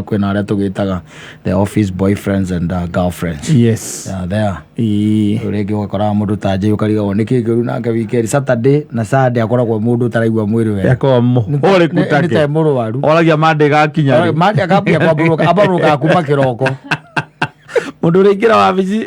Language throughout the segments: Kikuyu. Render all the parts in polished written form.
Kwĩna arĩa tũgĩtaga the office boyfriends and girlfriends. Yeah, there. Rĩu rĩngĩ ũgakoraga mũndũ ta Njay, ũkarigagwo nĩ kĩĩ kĩũru nake. Weekend, Saturday na Sunday, akoragwo mũndũ ũtaraigua mwĩrĩ wega. Yakorwo mũhũrĩku. Nĩ Take ta mũrwaru. Oragia Monday gakinya rĩ. Monday akambia kwambũrũka, ambũrũkaga kuma kĩroko. Mũndũ ũrĩingĩra wabici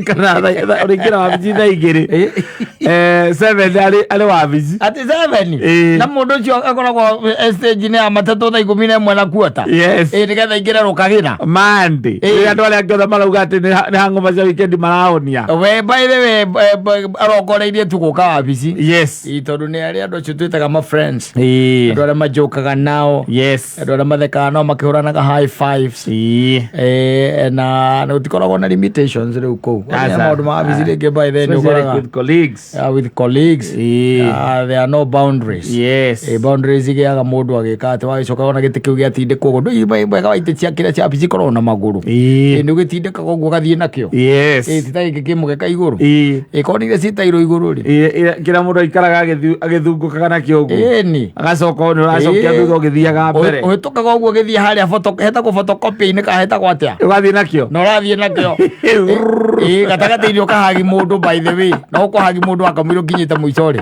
kana ũrĩingĩra wabici thaa 2, 7 arĩ wabici. Atĩ 7? Ĩĩ. Na mũndũ ũcio akoragwo stage-inĩ ya matatũ thaa 11:15. Ĩ, nĩgetha ingĩre rũkagĩra. Monday. Ĩĩ. Rĩrĩa andũ arĩa angĩ othe marauga atĩ nĩ hangover cia weekend marahonia. We, by the way, arongoreirie tu gũka wabici. Ĩ, tondũ nĩ arĩa andũ acio twĩtaga ma friends, andũ arĩa majokaga nao, andũ arĩa mathekaga nao makĩhũranaga high fives. Na gũtikoragwo na limitations rĩu kũu. Aca. Maũndũ ma wabici rĩngĩ, by then Especially ũkoraga with colleagues. With colleagues. There are no boundaries. Boundaries igĩaga mũndũ agĩka atĩ wagĩcoka wona gĩtĩ kĩu gĩatindĩkwo ũguo, ndũĩ wega wa itĩ cia kĩrĩa cia wabici ikoragwo na magũrũ. Nĩ ũgĩtindĩkaga ũguo ũgathiĩ nakĩo. Ti ta gĩkĩ kĩ mũgeka igũrũ. Korwo nĩ iria ciĩtairwo igũrũ rĩ. Kĩrĩa mũndũ aikaraga agĩthungũkaga nakĩo ũguo. Ĩni. Agacoka nĩ ũracokia thutha ũgĩthiaga mbere. Ũhĩtũkaga ũguo ũgĩthiĩ harĩa hetagwo photocopy-inĩ kana hetagwo atĩa? Ũgathiĩ nakĩo. Na ũrathiĩ nakĩo. Ĩ, gatagatĩ-inĩ ũkahagi mũndũ, by the way, na ũkũhagi mũndũ akamwĩra ũkinyĩte mũico rĩ.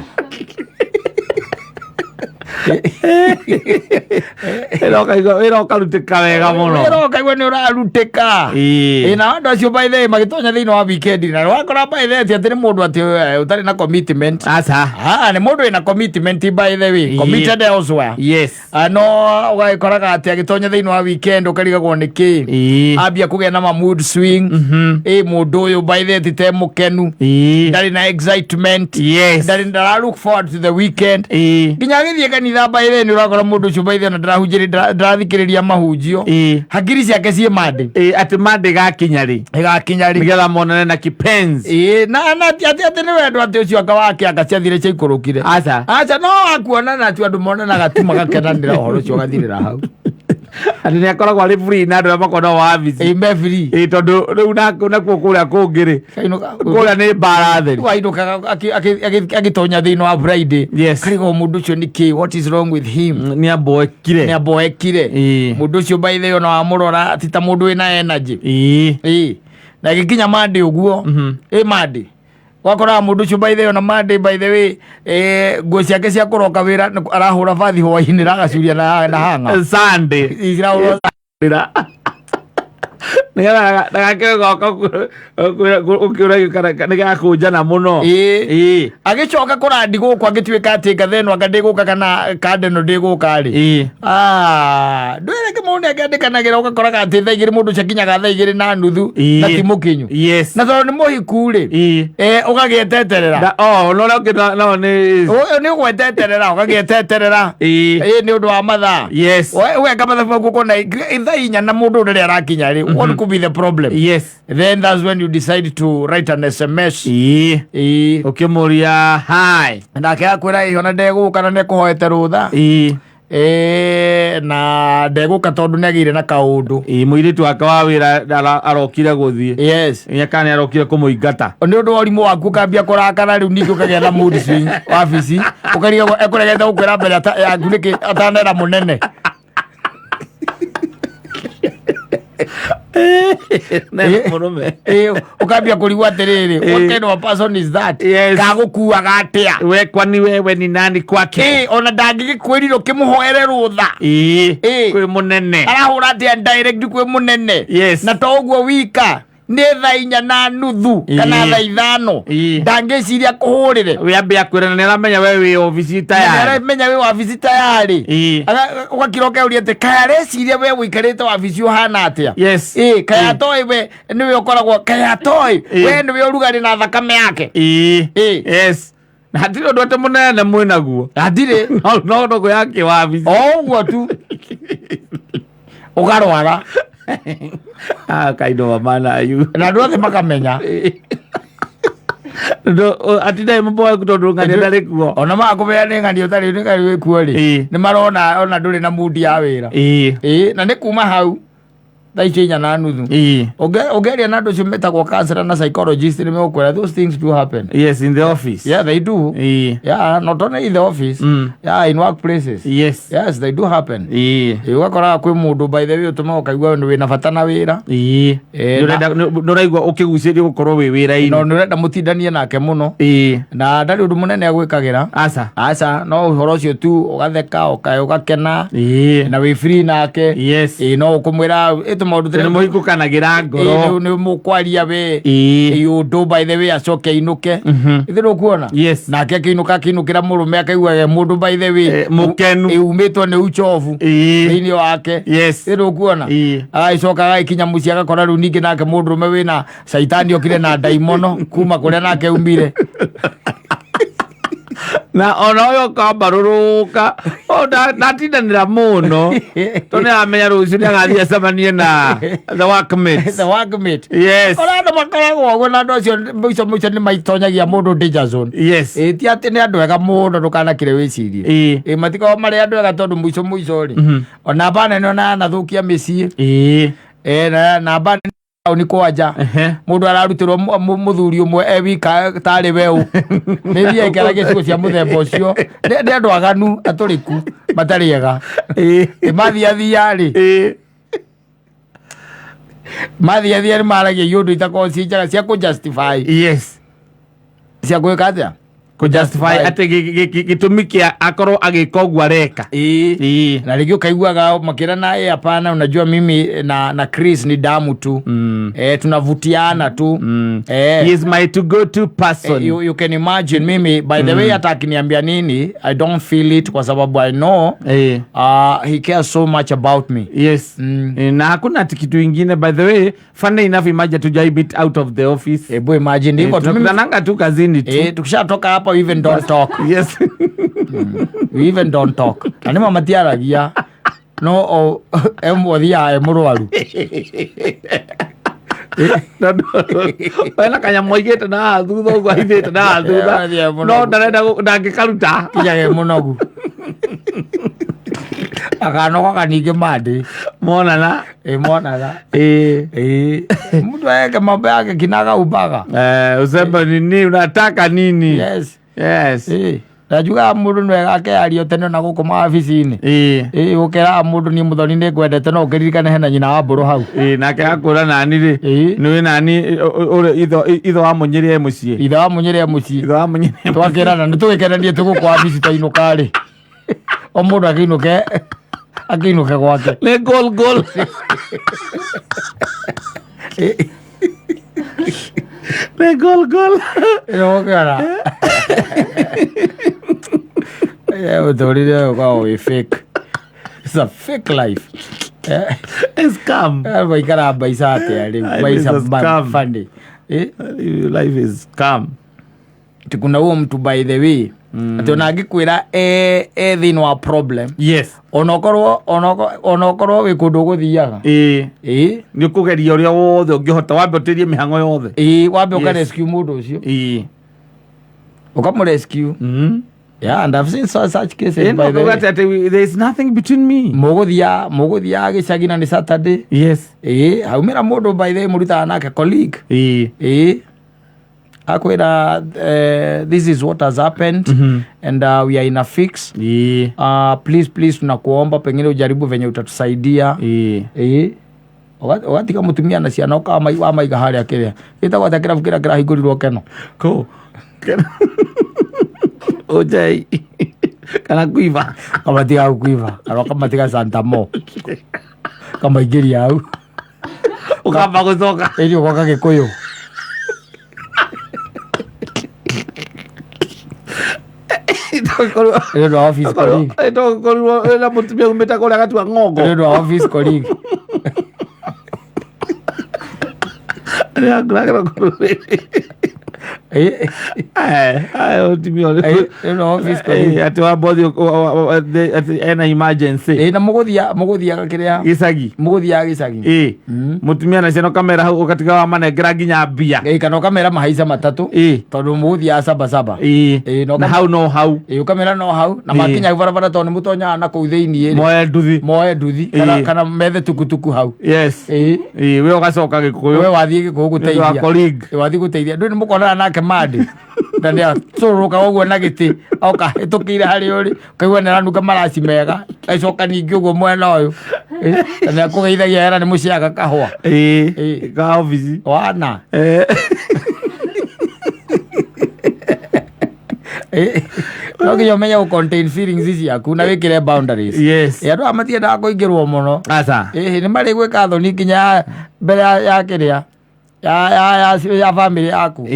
Wĩra ũkaigua wĩra ũkarutĩka wega mũno. Wĩra ũkaigua nĩ ũrarutĩka. Ĩ, na andũ acio, by the way, magĩtonya thĩinĩ wa weekend, na wakora, by the way, ti atĩ nĩ mũndũ atĩ ũtarĩ na commitment. Aca. Ah, nĩ mũndũ wĩna commitment, by the way, committed elsewhere. Ah, no ũgagĩkoraga atĩ agĩtonya thĩinĩ wa weekend ũkarigagwo nĩ kĩ. Ambia kũgĩa na ma mood swing. Ĩ, mũndũ ũyũ, by the way, ti te mũkenu, ndarĩ na excitement, ndarĩ ndara look forward to the weekend. Nginya agĩthiĩ kanitha, by the way, nĩ ũrakora mũndũ ũcio, by the way, ona ndarahunjĩrĩ, ndarathikĩrĩria mahunjio. Hakiri ciake ciĩ Monday. Atĩ Monday gakinya rĩ. Ĩgakinya rĩ. Nĩgetha monane na kipenzi. Ĩĩ, na atĩ nĩ wendo atĩ ũcio anga wake anga ciathire ciaikũrũkire. Aca. Aca, no wakuonana tu, andũ monanaga tu magakenanĩra, ũhoro ũcio ũgathirĩra hau. Atĩ nĩ akoragwo arĩ free na andũ arĩa makoragwo wabici. Ĩ, me free. Ĩ, tondũ rĩu nakuo kũrĩa kũngĩ rĩ, kũrĩa nĩ mbara theri. Wainũkaga agĩtonya thĩinĩ wa Friday, karigwo mũndũ ũcio nĩ kĩ, what is wrong with him? Nĩ amboekire. Nĩ amboekire. Mũndũ ũcio, by the way, ona wamũrora ti ta mũndũ wĩna energy. Ĩ, na gĩkinya Monday ũguo, ĩ, Monday wakoraga mũndũ ũcio, by the way, ona Monday, by the way, nguo ciake cia kũroka wĩra arahũra bathi hwainĩ na agacuria na hanga. Sunday. Cirahũrwo. Nĩgetha ndagakĩre goka ũkĩũragio kana nĩgakũnjana mũno. Ĩĩ. Agĩcoka kũrandi gũkũ agĩtuĩka atĩ ngatha ĩno anga ndĩgũka kana kanda ĩno ndĩgũka rĩ. Ah, ndwĩre kĩ, mũndũ nĩakĩandĩkanagĩra, ũgakoraga atĩ thaa 2 mũndũ ũcio akinyaga thaa 2:30. Na ti mũkinyu. Na tondũ nĩ mũhiku rĩ, ũgagĩeteterera. Oh, no ũrĩa ũngĩ no nĩ Ũyũ nĩ ũgweteterera, ũgagĩeteterera. Ĩ, nĩ ũndũ wa mathaa. Ũgeka mathabu maku ũkona thaa 4 na mũndũ ũrĩa arakinya rĩ, what could be the problem? Then that's when you decide to write an SMS. Ĩĩ. Ũkĩmũria hi. Nake akwĩra ĩ, ona ndegũka na nĩkũhoete rũtha. Na ndegũka tondũ nĩagĩire na kaũndũ. Ĩĩ, mũirĩtu wake wa wĩra arokire gũthiĩ. Nginya kana nĩ arokire kũmũingata. Nĩ ũndũ wa ũrimũ waku ũkambia kũrakara rĩu, ningĩ ũkagĩa na mood swing wabici, ũkarigagwo ekũregete gũkwĩra mbere yaku nĩkĩ atanera mũnene. Mũrũme. Ĩ, ũkambia kũrigwo atĩrĩrĩ, what kind of a person is that? Kagũkuaga atĩa? We, kwani wewe ni nani kwake? Ĩ, ona ndangĩgĩkwĩrire ũkĩmũhoere rũtha. Kwĩ mũnene. Arahũra atĩa direct kwĩ mũnene? Na to ũguo wika, nĩ thaa 4:30 kana thaa 5, ndangĩciria kũhũrĩre. We ambe akwĩra na nĩ aramenya we wĩ obici tayari. Aramenya wĩ wabici tayari. Ũgakira ũkeuria atĩ kaĩ areciria we ũikarĩte wabici ũhana atĩa? Ĩ, kaĩ atoĩ we nĩwe ũkoragwo, kaĩ atoĩ we nĩwe ũrugarĩ na thakame yake? Na hatirĩ ũndũ atĩ mũnene mwĩnaguo. Hatirĩ. No ndũgũ ya kĩwabici. O ũguo tu ũkarwara. Ah, kind of a man are you? Na andũ othe makamenya. Atinda mũboeku tondũ ng'ania ndarĩ kuo. Ona makũmenya nĩ ng'ania ũtarĩ, nĩ ng'ania wĩ kuo rĩ, nĩ marona ona ndũrĩ na mundi ya wĩra. Ĩ, na nĩ kuma hau. Thaa icio 4:30. Ũngĩaria na andũ acio metagwo counselor na psychologist, nĩ megũkwĩra those things do happen. Yes, in the office. Yeah, they do. Yeah, not only in the office. Yeah, in workplaces. Yes, they do happen. Ũgakoraga kwĩ mũndũ, by the way, ũtũmaga ũkaigua wĩna bata na wĩra. Nĩ ũraigua ũkĩgucĩrio gũkorwo wĩ wĩra-inĩ. No nĩ ũrenda mũtindanie nake mũno. Na ndarĩ ũndũ mũnene agwĩkagĩra. Aca. Aca, no ũhoro ũcio tu ũgatheka, ũgakena. Na wĩ free nake. No ũkũmwĩra ĩ tũmaũndũ. Nĩ mũhingũkanagĩra ngoro. Nĩ mũkwaria we. Ũndũ, by the way, acoke ainũke. Ithe ndũkuona? Yes. Nake akĩinũka, akĩinũkĩra mũrũme, akaiguaga mũndũ, by the way, Mũkenu. Umĩtwo nĩ uchovu thĩinĩ wake. Ithe ndũkuona? Agagĩcoka agagĩkinya mũciĩ, agakora rĩu ningĩ nake mũndũrũme wĩna caitani okire na ndaimono kuma kũrĩa nake umire. Na ona ũyũ ũkambarũrũka ndatindanĩra mũno tondũ nĩ aramenya rũciũ nĩ agathiĩ acemanie na the workmates. The workmate. Ona andũ makoragwo ũguo, na andũ acio mũico mũico nĩ maitonyagia mũndũ danger zone. Ĩ ti atĩ nĩ andũ ega mũno, ndũkanakĩre wĩcirie. Ĩ matikoragwo marĩ andũ ega, tondũ mũico mũico rĩ, ona nene ona yanathũkia mĩciĩ. Na nene taũni kwanja. Mũndũ ararutĩrwo mũthuri ũmwe e wika tarĩ weũ, nĩ thiaga ikaragia ciugo cia mũthemba ũcio. Nĩ andũ aganu atũrĩku matarĩ ega. Ĩ mathiathia rĩ, mathiathia nĩ maragia iũndũ itakoragwo ciĩ njega cia kũ justify. Cia gwĩka atĩa? Kũjustify atĩ gĩtũmi kĩa akorwo agĩka ũguo areka. Na rĩngĩ ũkaiguaga makĩrana, "Eh, hapana, unajua mimi na Chris ni damu tu. Tunavutiana tu." He is my to go to person. You can imagine, mimi, by the way, hata akiniambia nini, I don't feel it kwa sababu I know he cares so much about me. Na hakuna ati kitu ingine. By the way, funny enough, imagine tujai meet out of the office. Ebu imagine hivyo tu Tunakutananga tu kazini tu. Tukishatoka hapa, we even don't talk. We even don't talk, na nĩma matiaragia, no o emwe athiaga e mũrwaru. Wena kanyamũ aigĩte na haha thutha ũguo, ahithĩte na haha thutha. Athiĩ mũnogu. No ndarenda ndangĩkaruta. Kinyage mũnogu, akanogoka ningĩ mandĩ. Monana. Ĩ monaga. Mtu aweke mambo yake kinaga ubaga. Useme nini, unataka nini? Yes. Yes. Ndajugaga mũndũ nĩ wega akearia tene na gũkũ mawabici-inĩ. Gũkĩraga mũndũ, "Niĩ Mũthoni nĩ ngwendete," no ũkĩririkane hena nyina wa mbũrũ hau. Nake akwĩra, "Nani rĩ?" Nĩwĩ nani ũrĩa itho wa mũnyĩrĩ e mũciĩ. Ithe wa mũnyĩrĩ e mũciĩ. Itho wa mũnyĩrĩ e mũciĩ. Twakĩrana nĩ tũgĩkenanie tũgũkũ wabici, twainũka rĩ, o mũndũ akĩinũke gwake. Nĩ goal goal. Nĩ goal goal. Ĩrogera ũtũrĩre ũyũ ũkoragwo wĩ fake. It's a fake life. Scam. Maikara maica atĩa rĩu? Life Maica is a scam. Funny. Life is scam. Ati kuna huo mtu, by the way, atĩ ona angĩkwĩra e thĩinĩ wa problem, onokorwo wĩ kũndũ ũgũthiaga. Nĩ ũkũgeria ũrĩa wothe ũngĩhota, wambe ũtĩrie mĩhang'o yothe. Ĩ, wambe ũka rescue mũndũ ũcio. Ũkamũ rescue. Yeah, and I've seen such cases, by the way. Atĩ there is nothing between me. Mũgũthiaga gĩcagi na nĩ Saturday. Ĩ haumĩra mũndũ, by the way, mũrutaga nake, colleague. Ĩ akwĩra, "This is what has happened and we are in a fix. Please, please, tunakuomba pengine ujaribu venye utatusaidia." Ĩ ũgatiga mũtumia na ciana, wamaiga harĩa kĩrĩa gĩtagwo atĩa, kĩrabu kĩrĩa kĩrahingũrirwo Keno. Kũ Ojai kana kuiva? Kamatiga hau kuiva kana ũkamatiga Santamo, kamaingĩria hau. Ũkamba gũcoka. Ĩri ũgoka Gĩkũyũ. Nĩ ũndũ wa office colleague. Tokorirwo na mũtumia umĩte kũrĩa gatua ng'ongo. Nĩ ũndũ wa office colleague. Mũtumia ũrĩkũ? Ĩno office colleague. Atĩ wa bothi atĩ ena emergency. Na mũgũthiaga kĩrĩa Gĩcagi. Mũgũthiaga gĩcagi. Mũtumia na ciana ũkamera hau, ũgatiga wamanengera nginya mbia. Kana ũkamera mahaica matatũ tondũ mũgũthiaga saba saba. No Na hau no hau. Ũkamera no hau na makinya barabara, tondũ nĩ mũtonyaga na kũu thĩiniĩ rĩ, Moe nduthi. Moe nduthi kana methe tukutuku hau. We ũgacoka Gĩkũyũ. We wathiĩ Gĩkũyũ Nĩ ũndũ wa gũteithia. colleague. Wathiĩ gũteithia, ndũĩ nĩ mũkonana nake mande na nĩ atũrũka ũguo na gĩtĩ oka hĩtũkĩire harĩa ũrĩ, ũkaigua nĩ aranunga maraci mega, acoka ningĩ ũguo mwena ũyũ. Na nĩ akũgeithagia hera nĩ mũciaga kahũa. Ka obici. Wana. No nginya ũmenye gũ contain feelings ciaku na wĩkĩre boundaries. Andũ aya matiendaga kũingĩrwo mũno. Aca. Nĩ marĩ gwĩka thoni nginya mbere ya kĩrĩa ya family yaku.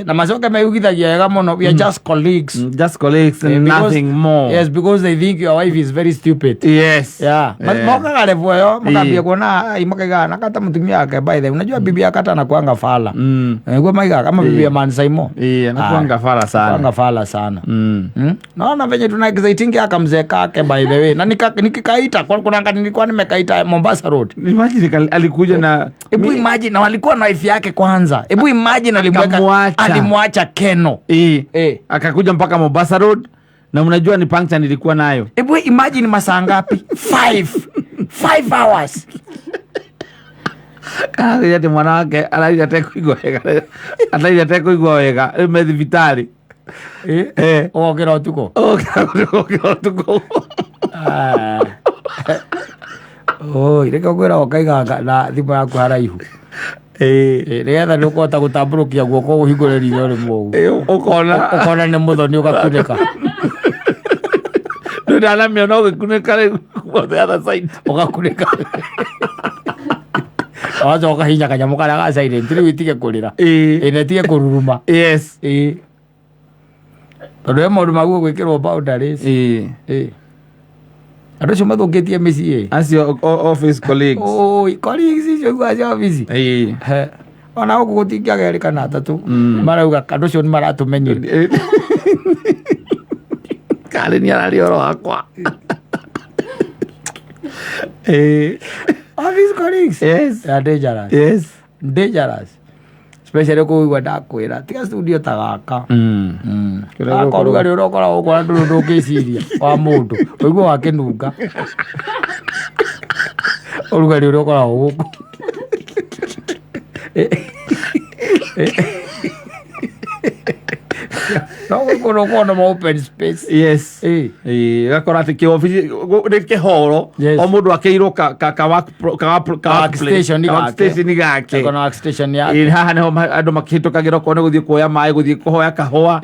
Na macoke meyugithagia wega mũno, "We are just colleagues." Just colleagues and nothing more. Yes, because they think your wife is very stupid. Yeah. Mokaga level ĩyo makambia kuona ai makaiga nakata mũtumia wake, by the way, unajua bibi yake hata anakuanga fala. Nĩguo maigaga kama bibi ya Man Saimo. Anakuanga fala sana. Anakuanga fala sana. Naona venye tuna exciting aka mzee kake, by the way. Na nikikaita kwa kuna nilikuwa nimekaita Mombasa Road. Imagine alikuja na Hebu imagine, na walikuwa na wife yake kwanza. Hebu imagine alimweka Akamwacha. Alimwacha Keno. Akakuja mpaka Mombasa Road na mnajua ni puncture nilikuwa nayo. Hebu imagine masaa ngapi? 5 hours. Araugire atĩ mwana wake araugire atekũigua wega, araugire atekũigua wega, rĩu me thibitarĩ. Ũgokĩra ũtukũ. Ũgokĩra ũtukũ. Ah. Oi, reke ngwĩra ũkaiga na thimũ yaku haraihu. Nĩgetha nĩ ũkũhota gũtambũrũkia guoko ũhingũre ritho rĩmwe ũguo. Ũkona. Ũkona nĩ mũthoni ũgakunĩka. Ndũ ndanamĩona ũgĩkunĩka rĩu on the other side. Ũgakunĩka. Wacoka ũkahihinya kanyamũ karĩa ga silent rĩu itige kũrĩra. Na itige kũruruma. Tondũ he maũndũ maguo gwĩkĩrwo boundaries. Andũ acio mathũkĩtie mĩciĩ. Acio office colleagues. Oi, colleagues icio igua cia obici. He. Ona gũkũ gũtingĩaga erĩ kana atatũ marauga andũ acio nĩ maratũmenyire. Karĩ nĩ araria ũhoro wakwa. Office colleagues. They are dangerous. Dangerous. Especially kũigua ndakwĩra tiga studio ta gaka. Kĩrĩa Gaka gũkorwo- ũrugarĩ ũrĩa ũkoragwo ũkora ndũrĩ ũndũ ũngĩciria wa mũndũ ũigua wakĩnunga ũrugarĩ ũrĩa ũkoragwo gũkũ. No gũkũ no kuona ma open space. Ũgakora atĩ kĩobici nĩ kĩhoro. O mũndũ akĩirwo ka work ka Workstation ka gake. Workstation gake. Kana workstation yake. Haha nĩho andũ makĩhĩtũkagĩra okorwo nĩ gũthiĩ kuoya maĩ, gũthiĩ kũhoya kahũa.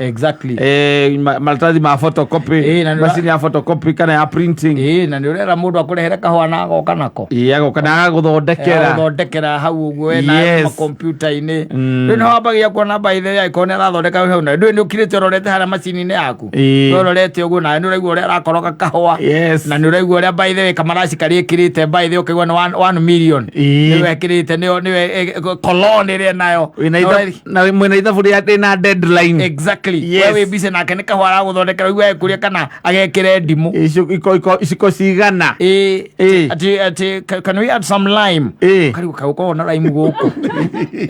Maratathi ma photocopy, Na nĩ macini ya photocopy kana ya printing. Na nĩ ũrera mũndũ akũrehere kahũa na agoka nako. Agoka na agagũthondekera. Agũthondekera hau ũguo wena makompiuta-inĩ. Rĩu nĩ wambagia kuona, by the way, angĩkorwo nĩ arathondeka hau na ndũĩ nĩ ũkirĩte ũrorete harĩa macini-inĩ yaku. Ũrorete ũguo na nĩ ũraigua ũrĩa arakoroga kahũa. Na nĩ ũraigua ũrĩa, by the way, kamaraci karĩa ĩkĩrĩte, by the way, ũkaigua nĩ 1 million. Nĩwe ĩkĩrĩte nĩyo nĩwe cologne ĩrĩa nayo. Wĩna na mwĩna ithabu rĩa rĩna deadline. Exactly. We wĩ busy nake nĩ kahũa aragũthondekera, ũigua ekũrĩa kana agekĩre ndimũ. Iciko cigana. Ati can we add some lime? Karibu kaũkorwo na lime gũkũ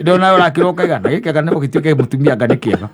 ndona ũrakĩrwo ũkaiga na gĩkĩ anga nĩ gũgĩtuĩke mũtumia anga nĩ kĩega.